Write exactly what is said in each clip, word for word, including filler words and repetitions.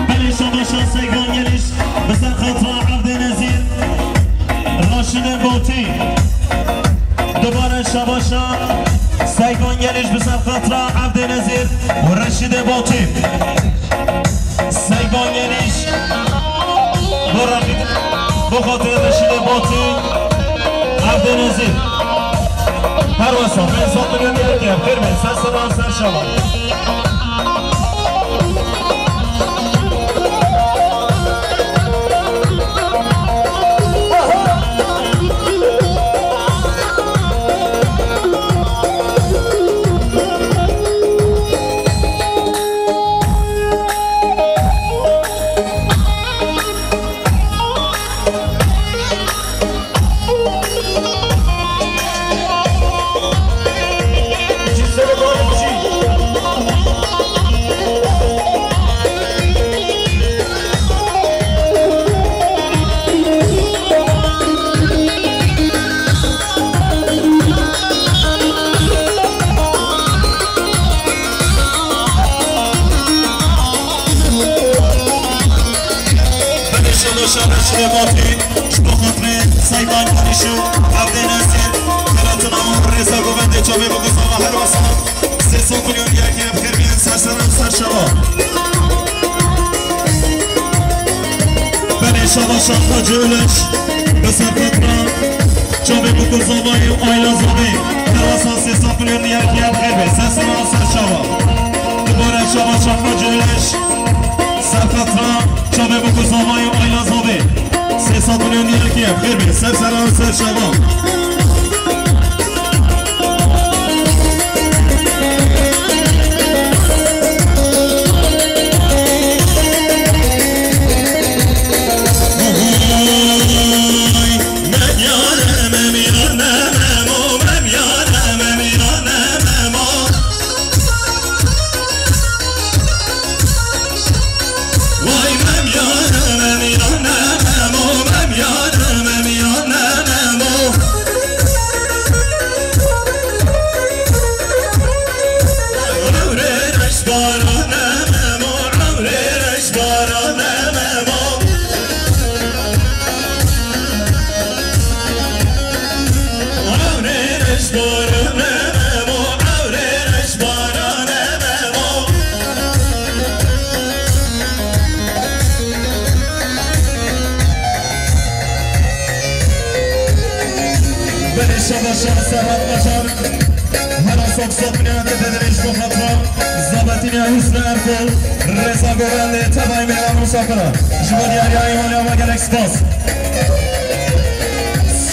Belê şabaşa Seyvan Geliş, bi ser xatira Evdê Nezîr, Raşidê Botî. Dubare şabaşa Seyvan Geliş, bi ser xatira Evdê Nezîr û Reşîdê Botî. Seyvan Geliş, bo Reşîd, bo xatirê Reşîdê Botî, Evdê Nezîr. Her wesa, pênc sed milyon diyar ke, xêr be, ser sera, ser şeva. Belê şabaşa Reşîdê Botî, ji bo xatirê Seydan Geliş û Evdê Nezîr, xelatina wan rêza govendê çavê biguzava her wesa. Sê sed milyon diyar ke, bi xêr bînin ser sera û ser şeva. Belê şabaşa Hacî Uleş, bi ser xatira çavê biguzavayê û ayla zavê. Her wesa sê sed milyon diyar ke, bi xêr be, ser sera û ser şeva. Dubare şabaşa Hacî Uleş, ser xatira çavê biguzavayê û ayla zavê. Sê sed milyon diyar ke, bi xêr be, ser sera û ser şeva. Belê şabaşa Serhat Başar. Her sed sed milyon ke, didinê ji bo xatira Zabetîniya Husnî Erkol, rêza govendê tevayî mêvan û misafira. Ji bo diyariya îmanê ava gelek spas.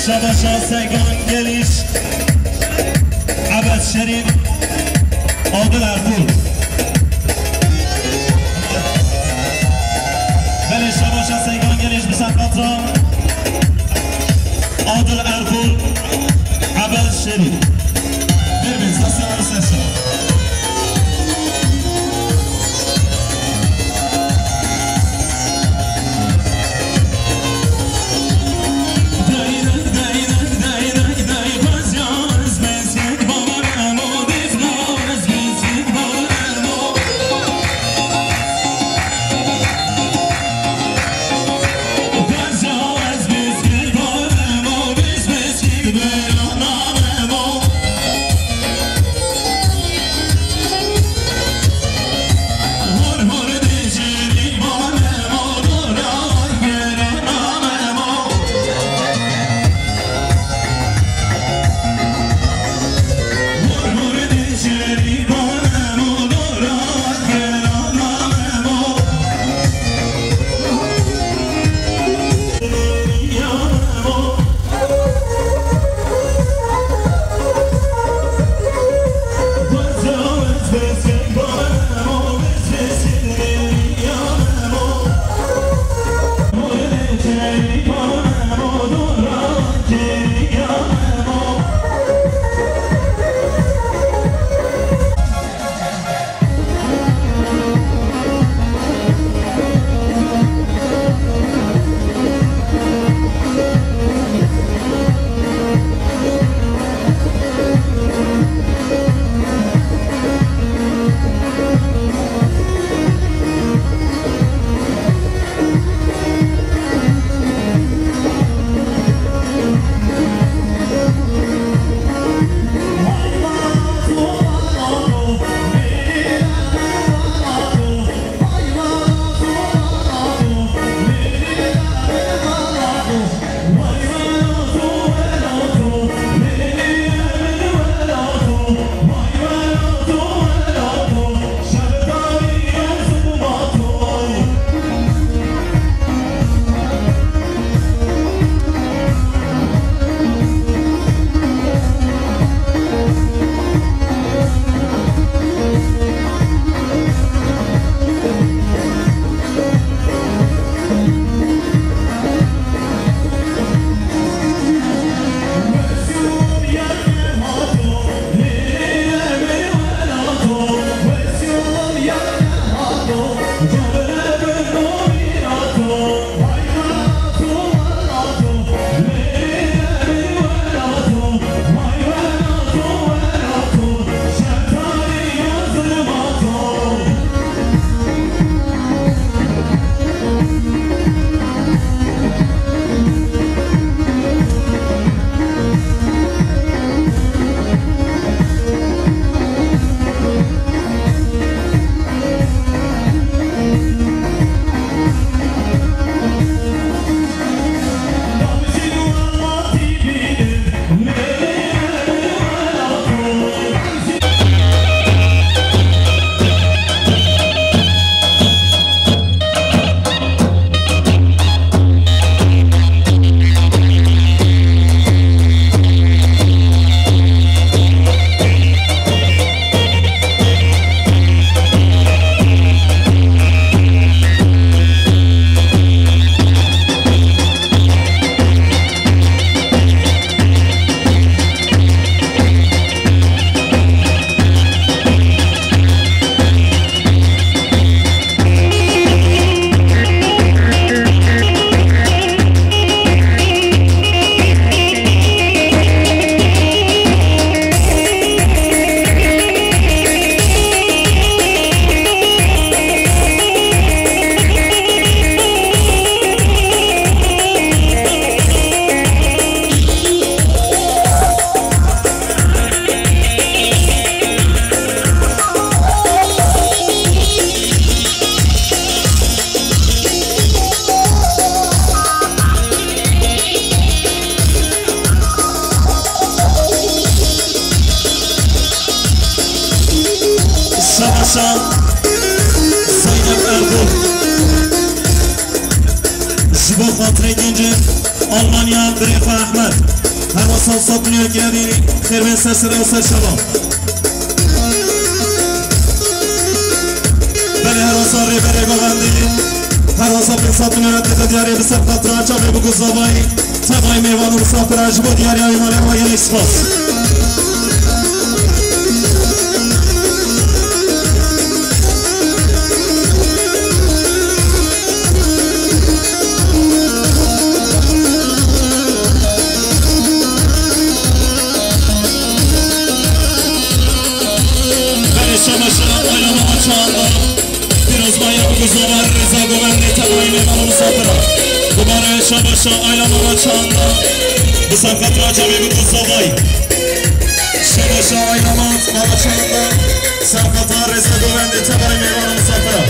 Şabaşa Seygan Gelîş, Ebed Şerîf, Adil Erkol. Adil Erkul, Ebel Şerîf. Derbên Sesê Ersesa. Savaşa Zeynep Ergul. Ji bo xatirê gencên Almanya birê xwe Ehmed. Her wisa sed milyon girevî xêr bên ser serê û ser şeva. Belê her wisa rêberê govendî. Her wisa pênc sed milyon dide Diyarê bi ser xatira çavê bi guzavayî, tevayî mêvan û misafira ji bo diyariya wî mane wa gelek spas. Belê şabaşa aylama çanda. Pîrozbaya bi guzava rêza govendê tevayî mêvan û misafira. Dubare şabaşa aylama çanda. Bi ser xatira çavê bi guzavayî. Şabaşa aylama mala çanda. Ser xatira rêza govendê tevayî mêvan û misafira.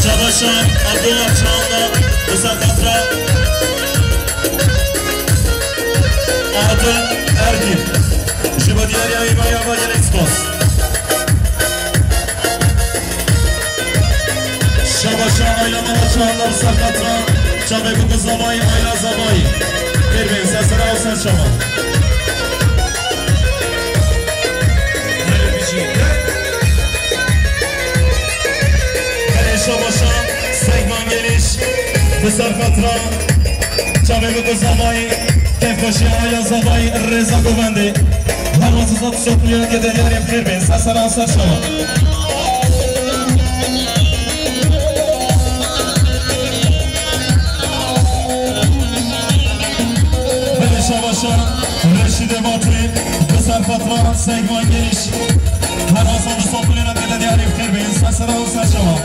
Şabaşa Abdullah Çağla, bi ser xatira Adil Ergin. Ji bo diyariya wî mane wa gelek spas. Şabaşa aylama Çağla, bi ser xatira çavê bi guzavayî, ayla zavayî. Xêr bên, ser sera û ser çava. Belê şabaşa Segman Geniş, bi ser xatira çavê bi guzavayî, kêfxweşiya aila zavayî, rêza govendê. Her wextî zat sokliya ke de yarê xêr bên, ser sera ser çava. Belê şabaşa Reşîdê Baturê, bi ser xatira Segman Geniş. Her Hasan Mustafa Lena beden yarê xêr bên, ser sera û ser çava.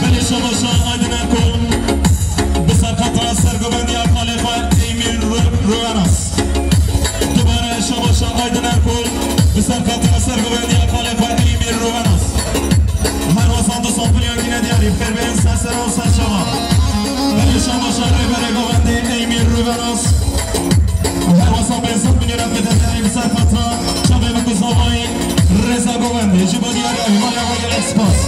Belê şabaşa Aydin Erkol, bi ser xatira sergovendiya kalê xwe Eymîr Ru-, Ruvenas. Dubare şabaşa Aydin Erkol, bi ser xatira sergovendiya kalê xwe Eymîr Ruvenas. Her wesa du sed milyon kine diyarî, xêr bên ser sera û ser çava. Belê şabaşa rêberê govendê Eymîr Ruvenas. Her wesa pênc sed milyon kine diyarî, bi ser xatira çavê bi guzavayî rêza govendê. Ji bo diyariya wî mane wa gelek spas.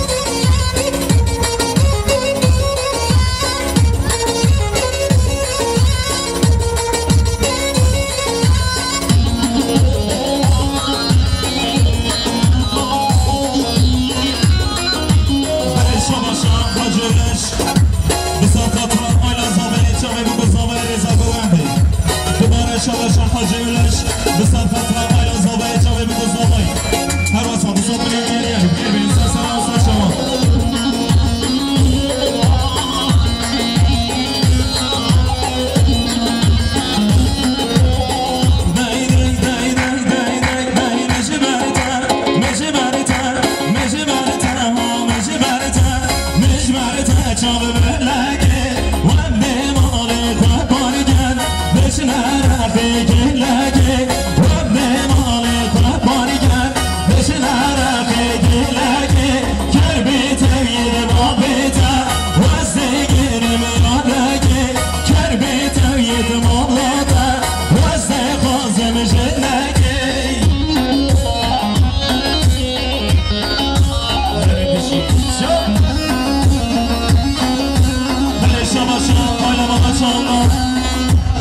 Belê şabaşa Hacı Öleş, bi ser xatira aila zavayê çavê bi guzavayê rêza govendê. Dubare şabaşa Hacı Öleş, bi ser xatira aila zavayê çavê bi guzavayê. Her wesa du sed milyon geriye, xêr bên ser sera û ser çava.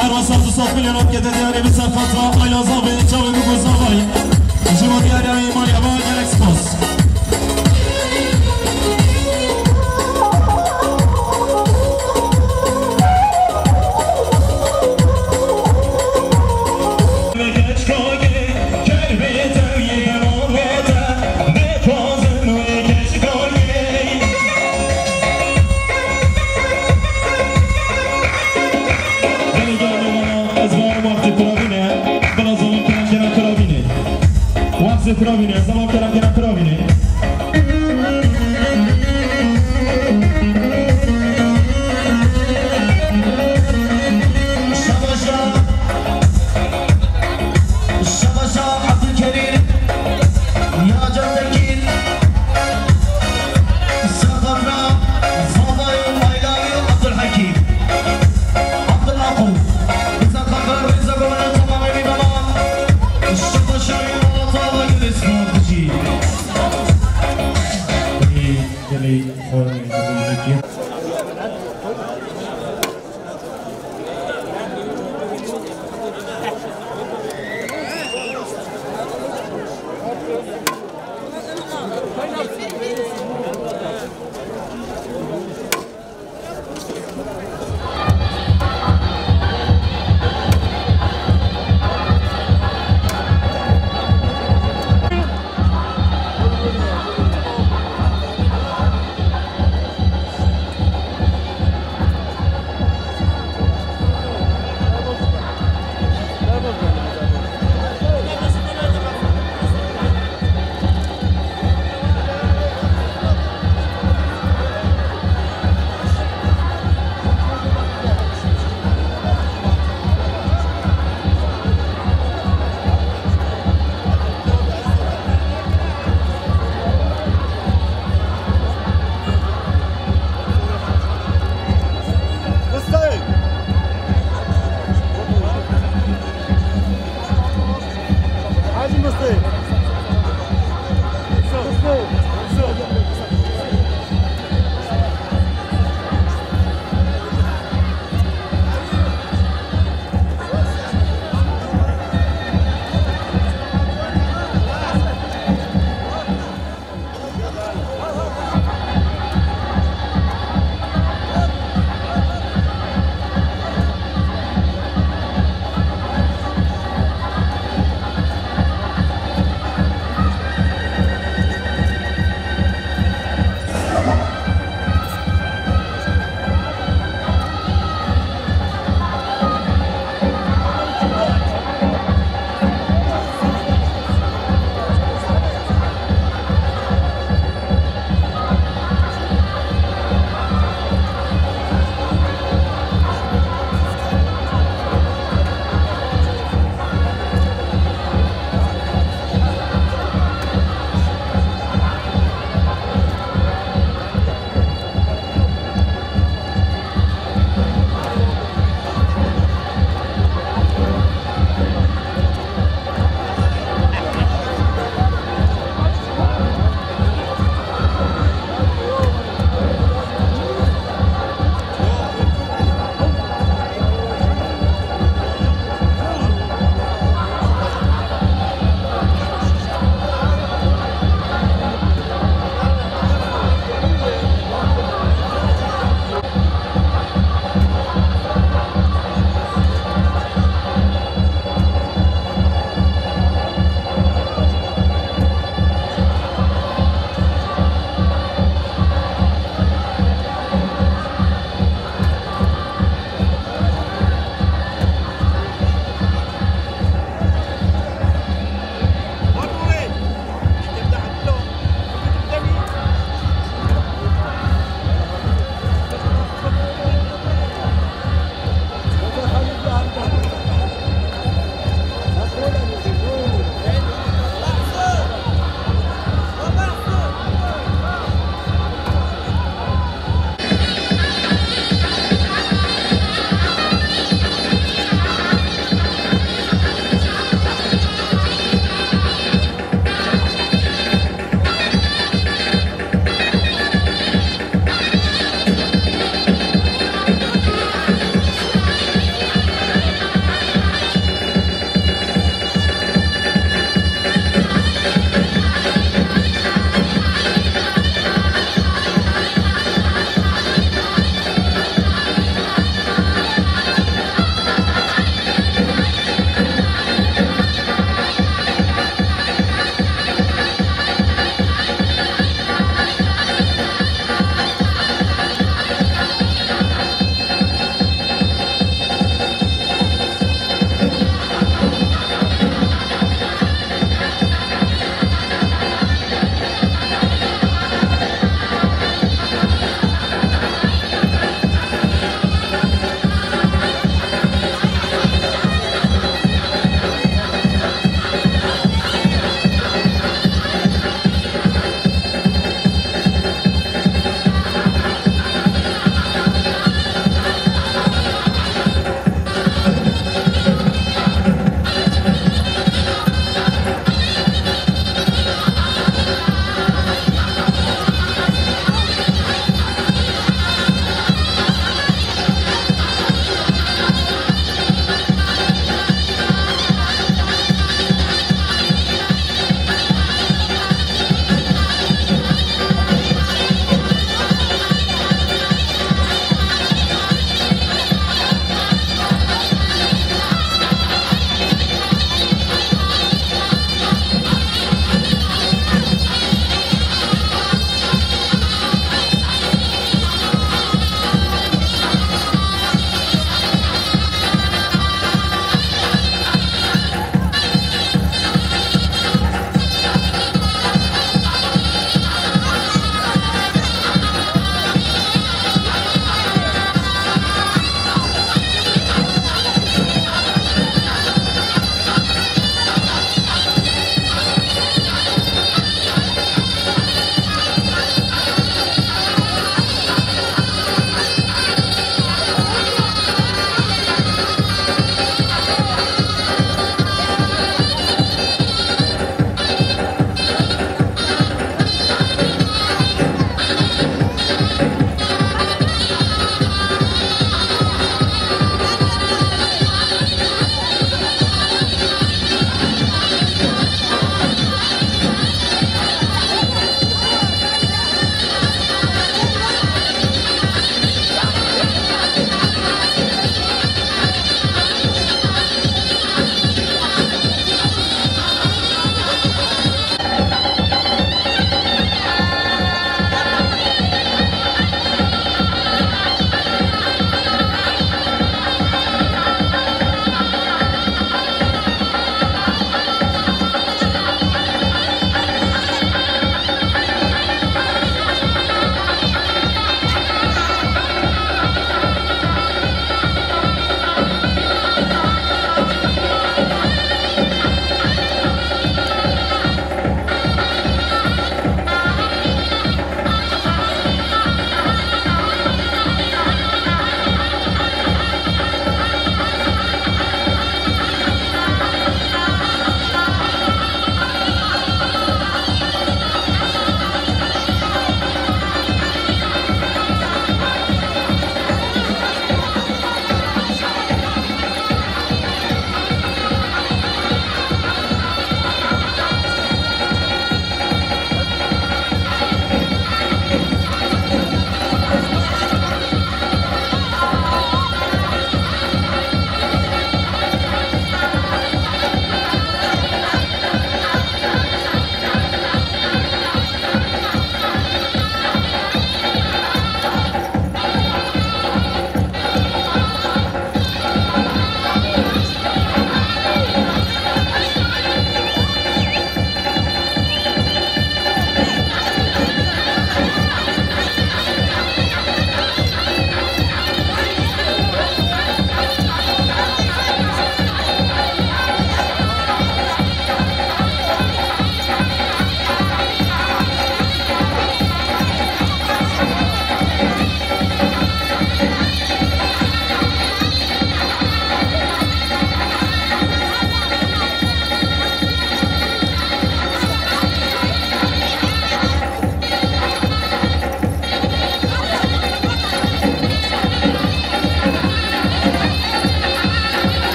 Her wasa du sed milyon ot gete diyarê bi serfeta ayla zavê çavê bi guzavay. Ji bo diyarê Îmanyaba gelek spas. Gelê gelê wana ez barim wextê piravîne, bila zilam kerem gera piravîne. Wextê piravîne, zilam kerem gera piravîne. Şabaşa, şabaşa Abdülkerim, Yacan Tekin, Serdarna, Fadayım, Aylavi, Abdülhakim, Abdülhakim. Bize kadar bize böyle tamamı bir zaman. Şabaşa, Yunan'a, Tavla, Gülis, Fırtıcı. Gelê, gelê, gelê, gelê.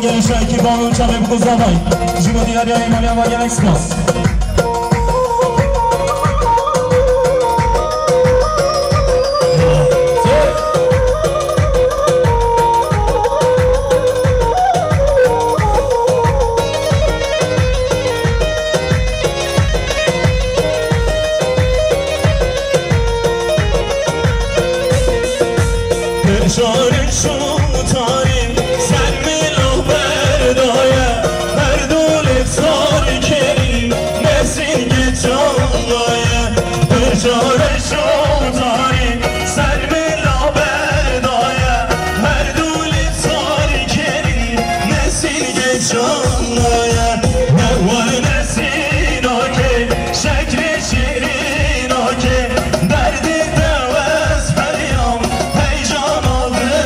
Gençler, ekip abi, uçan ve bu kızlar var. Jibo diğer yayın, Meryem var, gel, Express. Şarê şotarê ser mila berdaye, her dolê sar kerî nesîn geçanaye. Şarê şotarê ser mila berdaye, her dolê sar kerî nesîn geçanaye. Ne war nesîna ke şekrê şêrîna ke, derdê te wes heryam, heyjana dil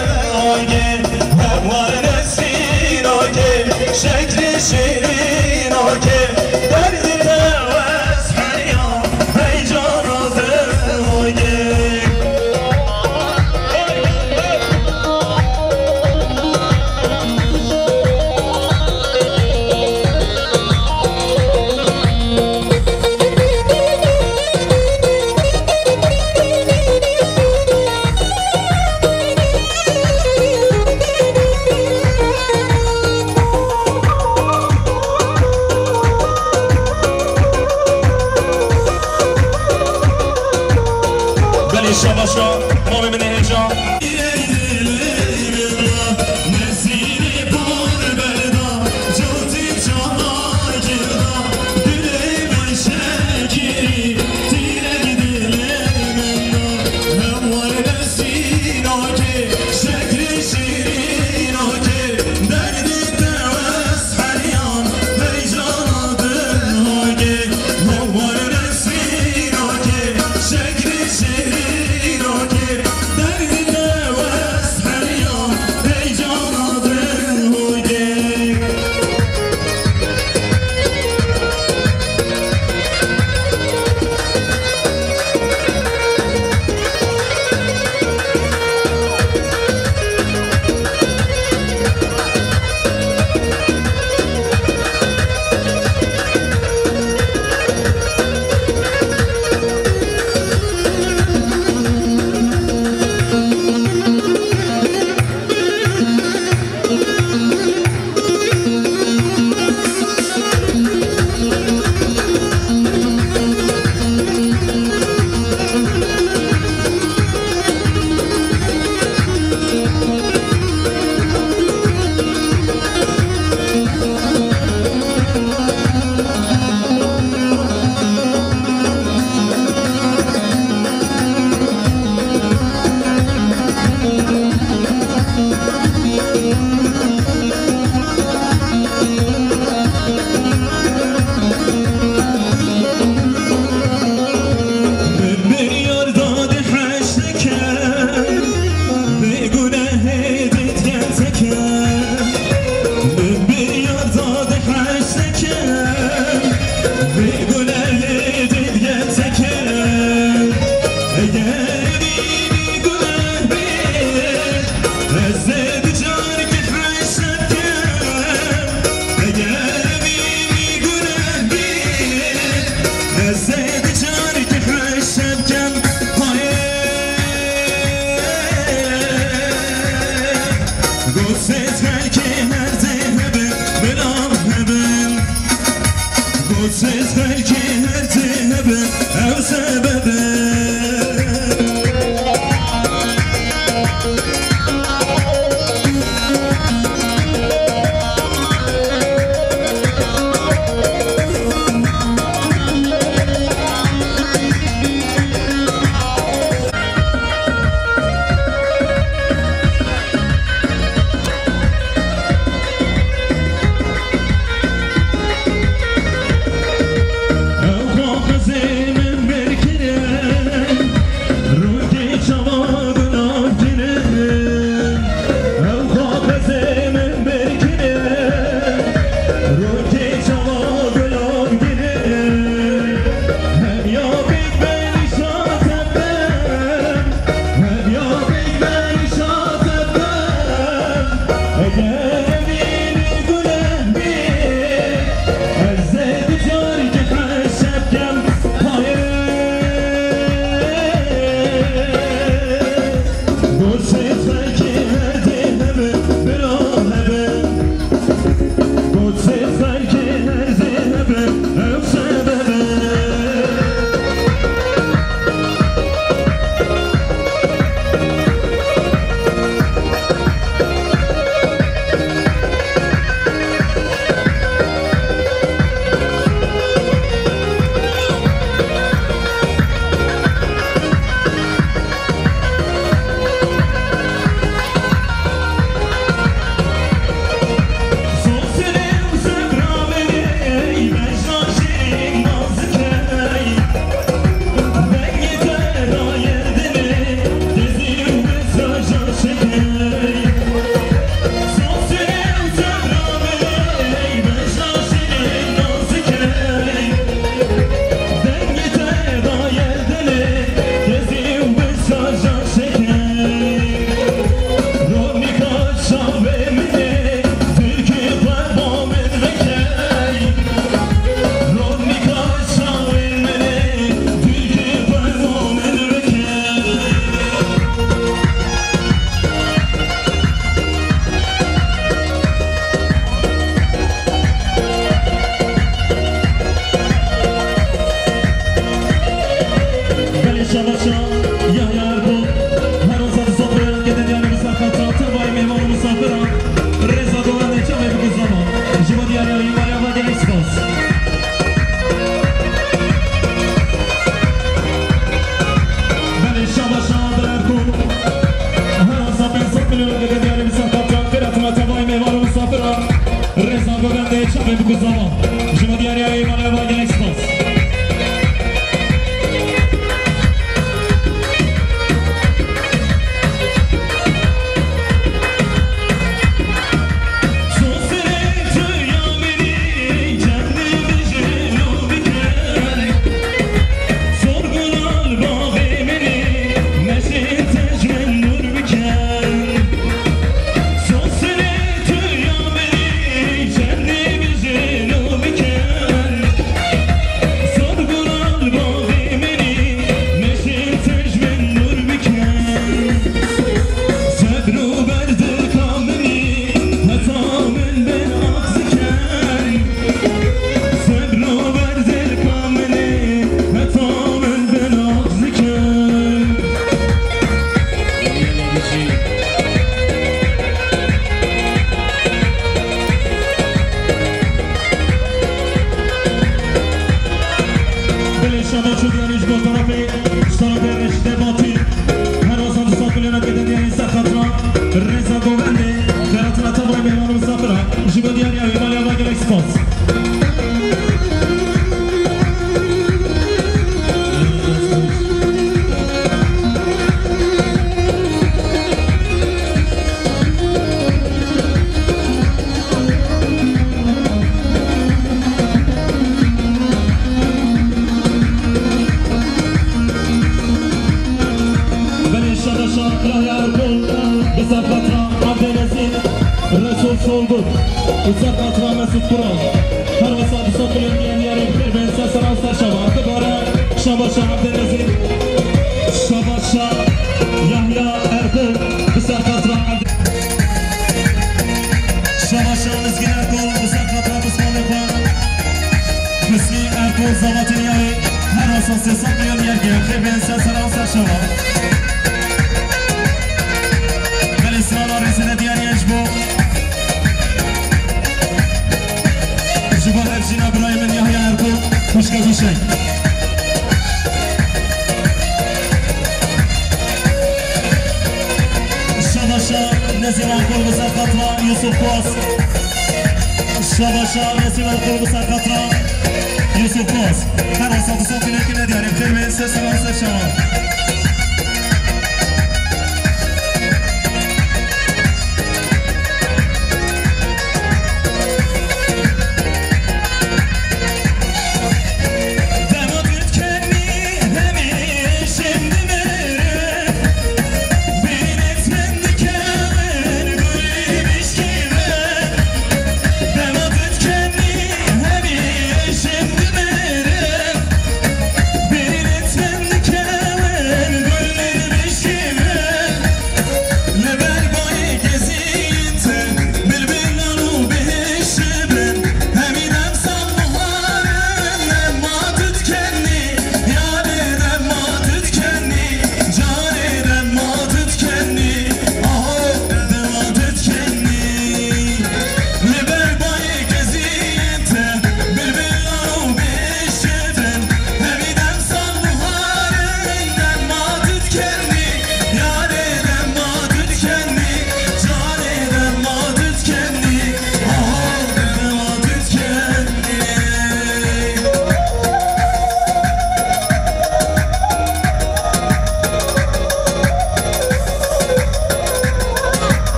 agê. Ne war nesîna ke şekrê şêrîna ke, derdê te wes heryam, heyjana dil agê. Belê şabaşa mamê min ê hêja. Şaba şo diyarî ji bo tarafê, ji tarafê Reşîdê Batî. Her wisa du sed milyonek didin diyarî ser xatira rêza govendê. Xêratina tevayê mêhman û misafira. Ji bo diyariya wî, maliya ve gelek spas. Belê şabaşa Yahya Erkol, bi ser xatira Abdê Nezîr, Resul Sorgun, bi ser xatira Mesut Kural. Her wisa du sed milyon diyen diyarê bi xêr bên ser sera û ser şava. Dubare şabaşa Abdê Nezîr, şabaşa Yahya Erkol, bi ser xatira Abdê Şabaşa Mizgîn Erkol, bi ser xatira pismamê xwe. Hüsnî Erkol, zavatê Niyayê, her wisa sê sed milyon diyar kirin. Xêr bên ser sera û ser şava. Belê strana rêzine diyariye ji bo, ji bo hevjîna birayê min Yahya Erkol, xwişka Gulşen. Şabaşa Nezîr Erkol, bi ser xatira Yusuf Boğaz. Şabaşa Nezîr Erkol, bi ser xatira Yusuf Boğaz. Her wisa du sed milyon kine diyarê bi xêr bên ser sera û ser şava.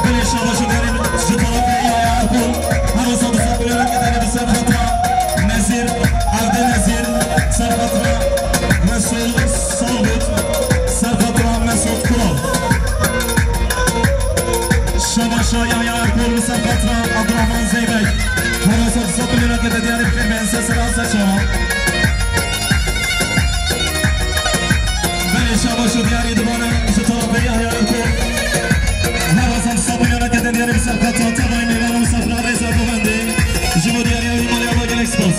Belê şabaş û diyarê ji tarafê Yahya Erkol, her wisa du sed milyonek dene bi ser xatira Nezîr, Evdê Nezîr, ser xatira Resul Sabit, ser xatira Mesut Kural. Şabaşa Yahya Erkol, bi ser xatira Abdurrahman Zeybek. Her wisa du sed milyonek diyarê bi xêr bên ser sera ser şava. Belê şabaş û diyarî dibane ji tarafê Yahya Erkol. Her wisa du sed milyonek diyarê bi ser xatira tevayê mêvan û misafira rêza govendê. Ji bo diyariya wî maliya ve gelek spas.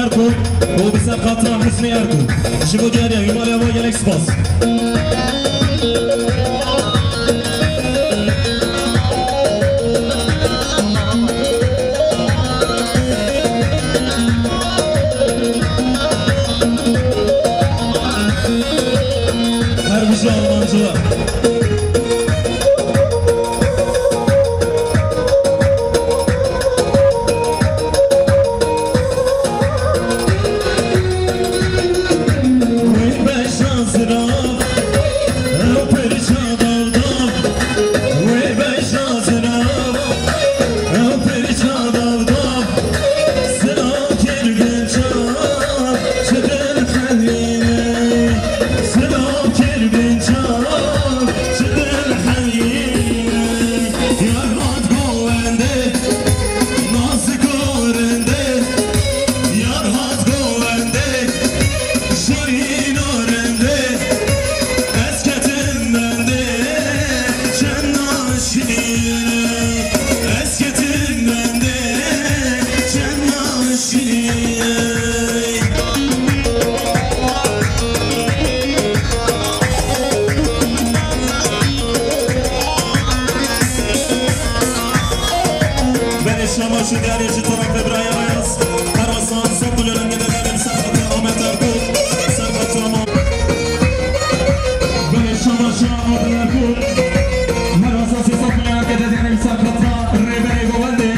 Erkû û bi ser xatira Husnî Erkû. Ji bo diyariya wî malê ava gelek spas. Her bijî Almancılar. Belê şama şu diyarê ji tarafê birayê Ayaz. Her asan sed milyonan gede derim ser xatir Ahmet Erkû. Ser xatir ama. Belê şama şu Ahmet Erkû. Her asan sê sed milyonan gede derim ser xatir Rêberê Govendê.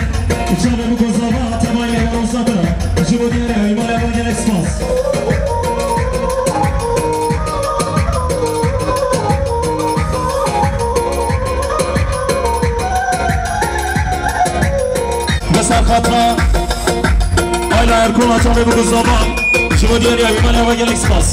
Çavê Mukozava, temayê Erol Sabra. Ji bo diyarê Aymalê Ava gelek spas. Bi ser xatira Ayla Erkûn a çavê Mukozava. Ji bo diyariya wî malê ava gelek spas.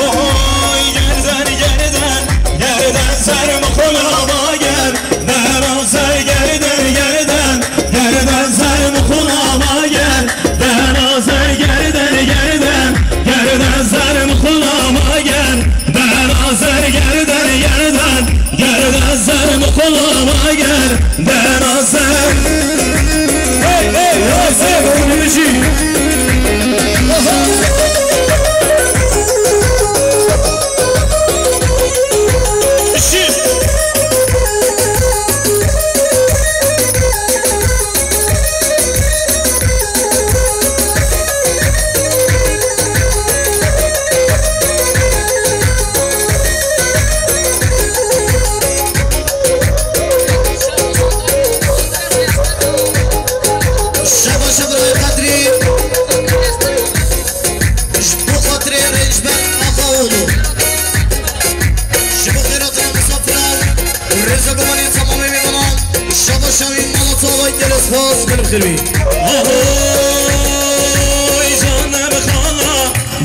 Ohoy, gerden, gerden, gerden ser mi xulama ger. Dena ser gerden, gerden, gerden ser mi xulama ger. Dena ser gerden, gerden, gerden ser mi xulama ger. Dena ser gerden, gerden, gerden ser mi xulama ger. Dena ser. Hey, hey, hey, hey, hey. Şaba şaba Qedrî. Ji bo xatirê Rêcber Apaoğlu. Ji bo xêrata misafiran û rêza gumanê temamê mêvanan. Şaba şawî mala çavay gelek spas, gelek xêr bî. Ahoy canim xala,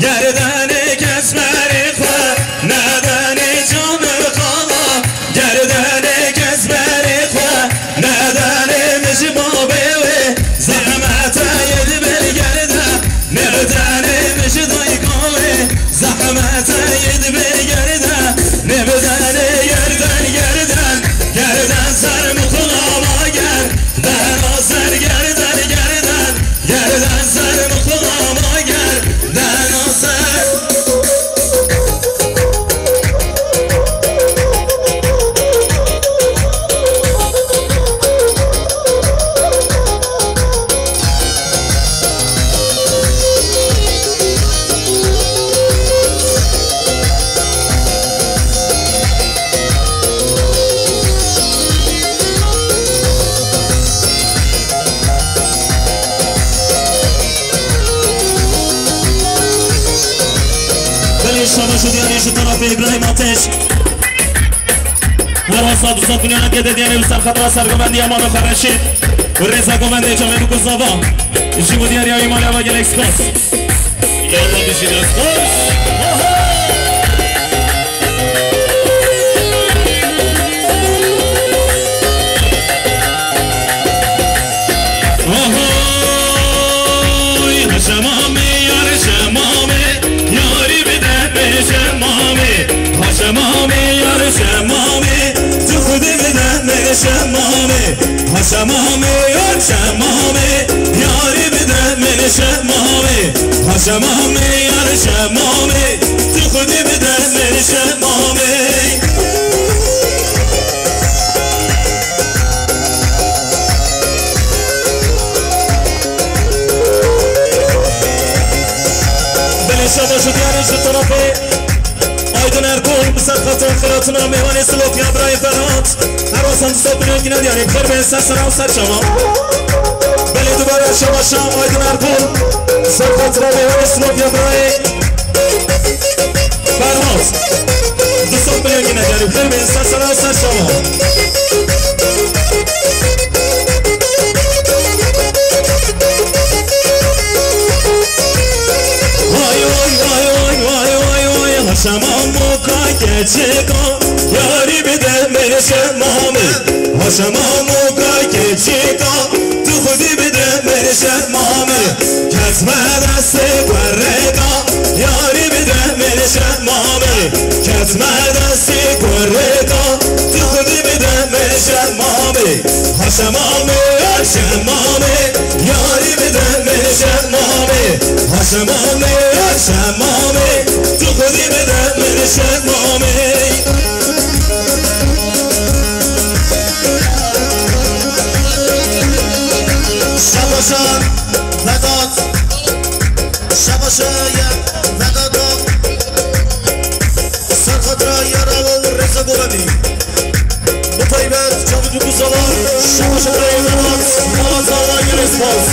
gerdenê kes berê xwe, nedenê canim xala, gerdenê kes berê xwe, nedenê min ji babê wê, zehmete yê dibê gerde. Nêbidenê min ji dayika wê, zehmete yê dibê gerde. Nêbidenê gerden, gerden, gerden ser mi xulama ger. Dena ser gerden, gerden, gerden ser mi xulama ger. Dena ser. Belê şaba ji diyarê ji tarafê Îbrahîm Ateş. Werha sed û sed milyonan gede diyarê li ser xetira sergovendiya Mame Xwereşîd. Rêza govendê camê bi kuzava. Ji bo diyariya wî malê ava gelek spas. Ya Allah bijî gelek spas. Ahoy, heşema me Şemamê, ha şemamê, yar şemamê, yarî bide min şemamê. Ha şemamê, yar şemamê, tu xwedî bide min şemamê. Belê şabaş û diyarê ji tarafê Aydın Erkol, bi ser xatir xelatina mêvanê Silopya birayê Ferhat. Her wasan du sed milyon gine diyarê. Bi xêr bên ser sera û ser çava. Belê dubare şabaşa Aydın Erkol, bi ser xatira mêvanê Silopya birayê Ferhat. Du sed milyon gine diyarê. Bi xêr bên ser sera û ser çava. Vay, vay, vay, vay, vay, vay, vay, ha şemamo ka keçeka, yarî bide min şemamê. Ha şemamo ka keçeka, tu xwedî bide min şemamê. Kesme destê kureka, yarî bide min şemamê. Kesme destê kureka, tu xwedî bide min şemamê. Ha şemamê, yar şemamê, yarî bide min şemamê. Ha şemamê, yar şemamê, tu xwedî bide min şemamê. Şabaşan Vedat, şabaşa ye Vedat. Ser xatira yara û rêza Golemî. Bi taybet çavik û kuzalan, şabaşa ye Vedat. Mala zava gelê spas.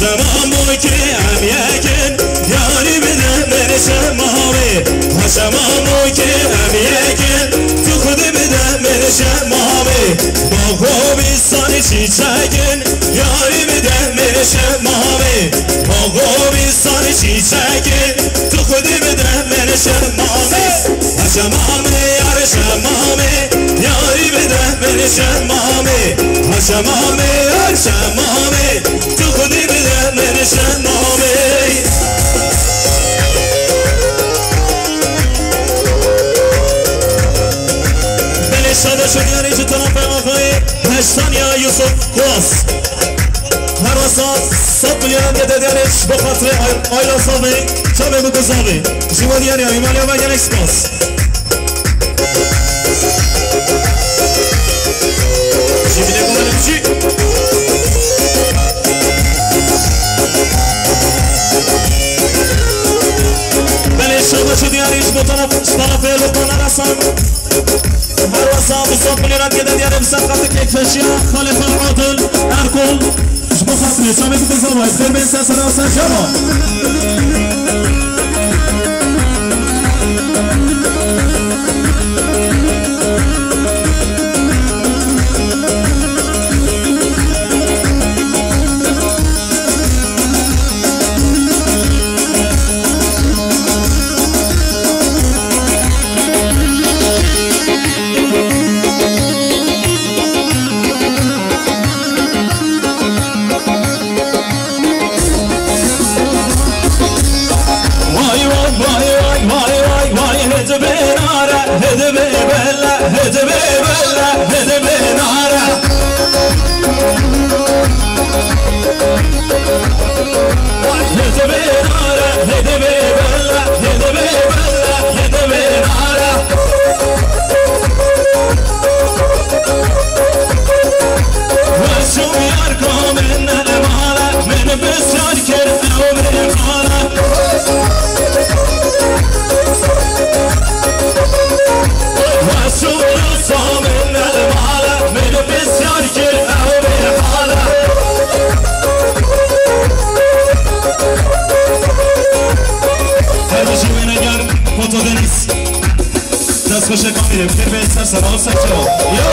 Şemamo ke em yekin, yarî bide min şemamê. Ha şemamo ke em yekin, tu xwedî bide min şemamê. Baxo bîstanê çîçekin, yarî bide min şemamê. Baxo bîstanê çîçekin, tu xwedî bide min şemamê. Ha şemamê, yar şemamê, yarî bide min şemamê. Ha şemamê, yar şemamê, tu xwedî bide min şemamê. Belê şabaş û diyarê ji tarafê axayê Heştaniya Yusuf Kuas. Her wesa sed milyonan gede diyarê ji bo xatirê Ay-, Ayla Zavê, çavê bû ku zavê. Ji bo diyarê Ay Maliya ve gelek spas. Jî bile guhelim jî. Belê şabaş û diyarê ji bo taraf, ji tarafê Lokman Arasan. Her wesa bi sed milyonan gede diyarê bi ser xatir kêfeşiya Xalê Xal Adil Erkol. Ji bo xatirê çavê bike zavayê, xêr bên ser sera ser çava. Şekanî, pir bên ser sera û ser çawa. Ya!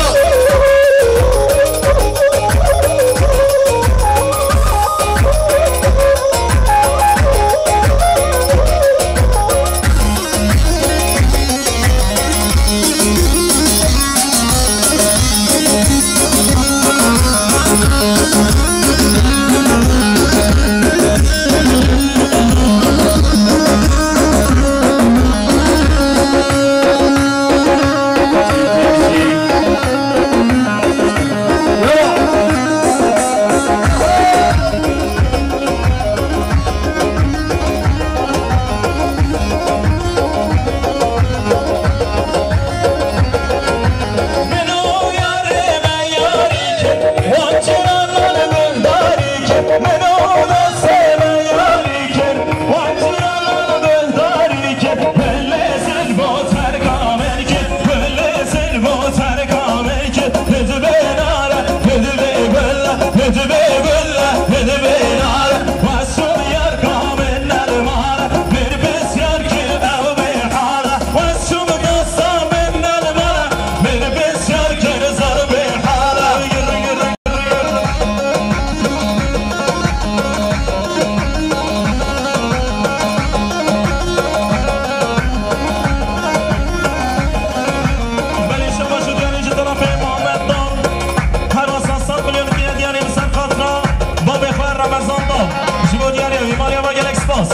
Belê şeva ji diyarê ji terefê Muhammed Dal. Her wesa sed milyon kiriye diyarê li ser xatira babê xwe Remezan Dal. Ji bo diyarê wî maliya ve gelek spas.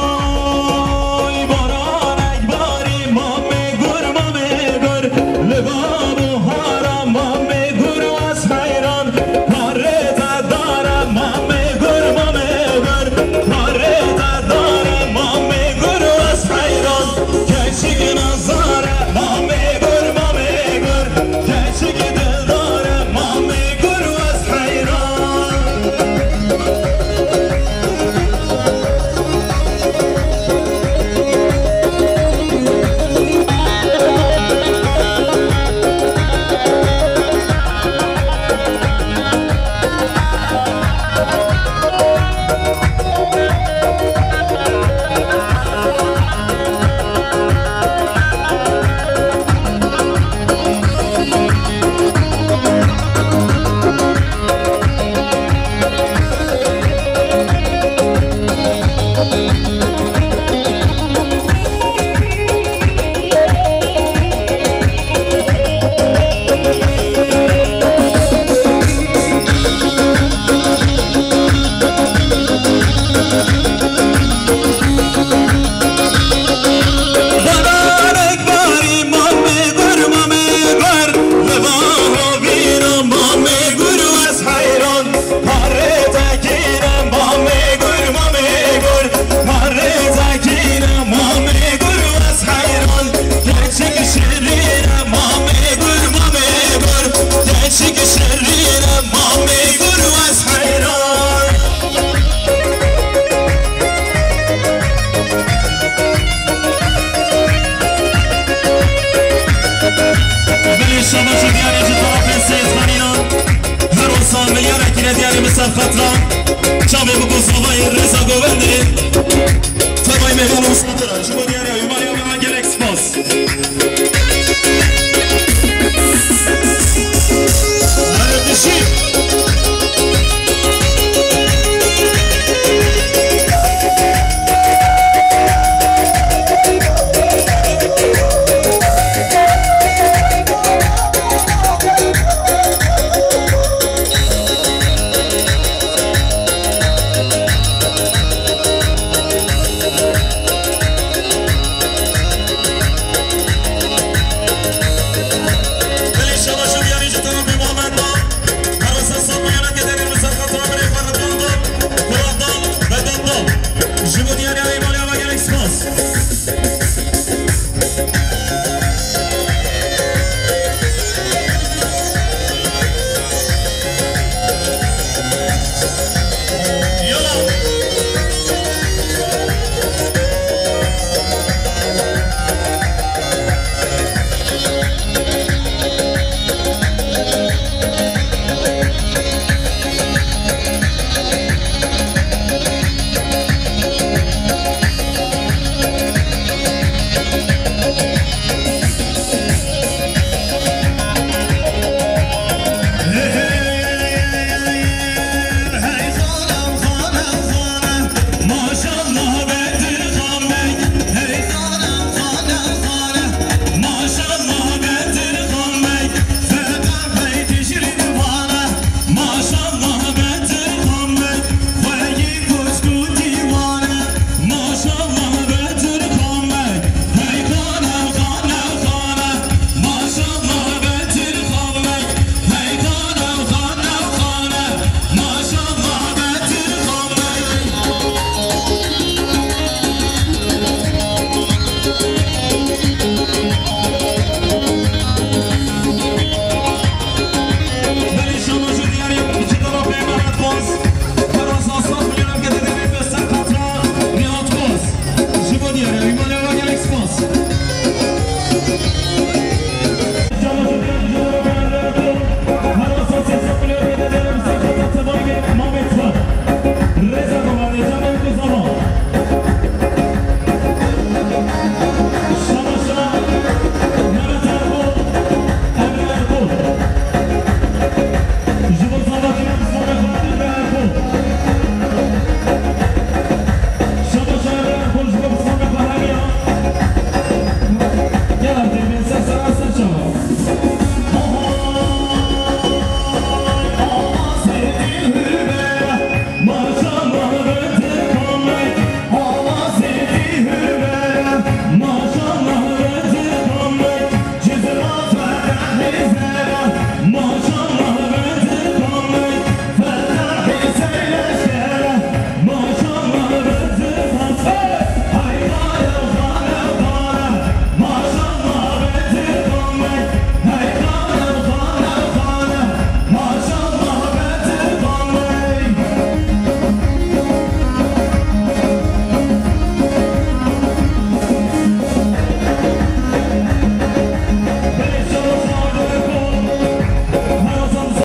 Ahoy, baranek barî, mamê gur, mamê gur, li bav û hara, mamê gur, wes heyran. Parê te dare, mamê gur, mamê gur, parê te dare, mamê gur, wes heyran. Keçik nazare, mamê gur, mamê gur, keçik dildare, mamê gur, wes heyran. Parê te kî ne, mamê gur, mamê gur. Parê te kî ne, mamê gur, wes heyran. Keçik şirîn e, mamê gur, mamê gur. Keçik şirîn e, mamê gur, wes heyran. Belê şabaş û diyarê ji tarafê Seyîd Xanînan. Her wisa milyara kîre diyarê min ser xatira. Çavê biko zavayê rêza govendê.